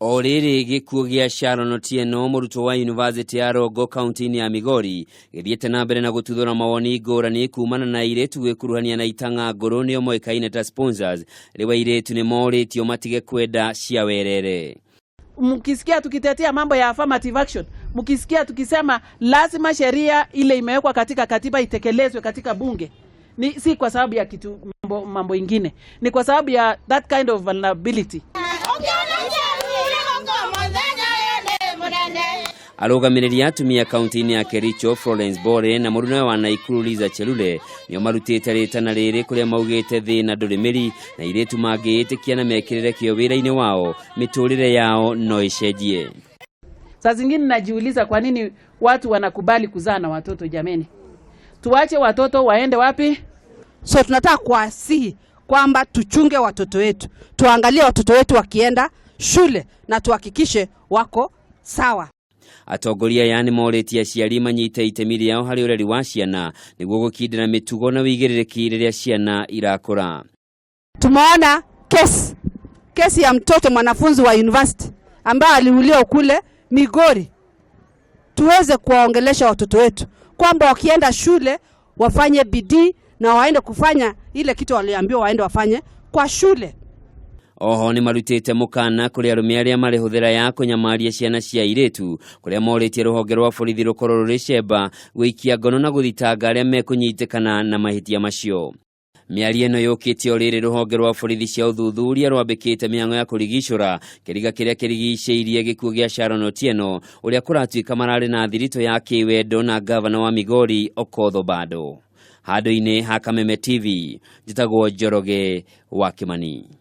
O rĩrĩ gĩkuũ gĩa Sharon Otieno, mũrutwo wa yunivasĩtĩ ya Rongo kaunti-inĩ ya Migori, gĩthiĩte na mbere na gũtuthũra mawoni ngũrani kumana na airĩtu gwĩkuruhania na itang'a ngũrũ nĩo moĩkaine ta sponsors. Rĩu airĩtu nĩ morĩtio matige kwenda cia werere. Mkisikia tukitetea mambo ya affirmative action, mkisikia tukisema lazima sheria ile imewekwa katika katiba itekelezwe katika bunge, ni si kwa sababu ya kitu mambo ingine, ni kwa sababu ya that kind of vulnerability. Arũgamĩrĩri a atumia kaunti-inĩ ya Kericho Florence Bore na mũrunawe wa Naikuru Liza Chelule nĩo marutĩte rĩtana rĩrĩ kũrĩa maugĩte thĩna ndũrĩ mĩri na airĩtu mangĩĩtĩkia na mekĩrĩre kĩo wĩra-inĩ wao mĩtũrĩre yao no ĩcenjie. Saa zingine najiuliza kwa nini watu wanakubali kuzaa na watoto jameni. Tuache watoto waende wapi? So tunataka kuwasihi kwamba tuchunge watoto wetu, tuangalie watoto wetu wakienda shule na tuhakikishe wako sawa. Atongoria aya nĩ morĩtie aciari manyite itemi rĩao harĩ ũreri wa ciana nĩguo gũkindĩra mĩtugo na wĩigĩrĩrĩki rĩrĩa ciana irakũra. Tumeona kesi ya mtoto mwanafunzi wa university ambaye aliuliwa kule Migori. Tuweze kuwaongelesha watoto wetu kwamba wakienda shule wafanye bidii na waende kufanya ile kitu waliambiwa waende wafanye kwa shule. Oho nĩ marutĩte mũkana kũrĩ arũme arĩa marĩ hũthĩra ya kũnyamaria ciana cia airĩtu kũrĩa morĩtie rũhonge rwa borithi rũkorwo rũrĩ cemba gũikia ngono na gũthitanga arĩa mekũnyitĩkana na mahĩtia macio. Mĩario ĩno yũkĩte o rĩrĩ rũhonge rwa borithi cia ũthuthuria rwambĩkĩte mĩhang'o ya kũrigicũra kĩriga kĩrĩa kĩrigicĩirie gĩkuũ gĩa Sharon Otieno ũrĩa kũratuĩka mararĩ na thiritũ ya kĩwendo na gavana wa Migori Okoth Obado. Handũ-inĩ ha Kameme TV, njĩtagwo Njoroge wa Kimani.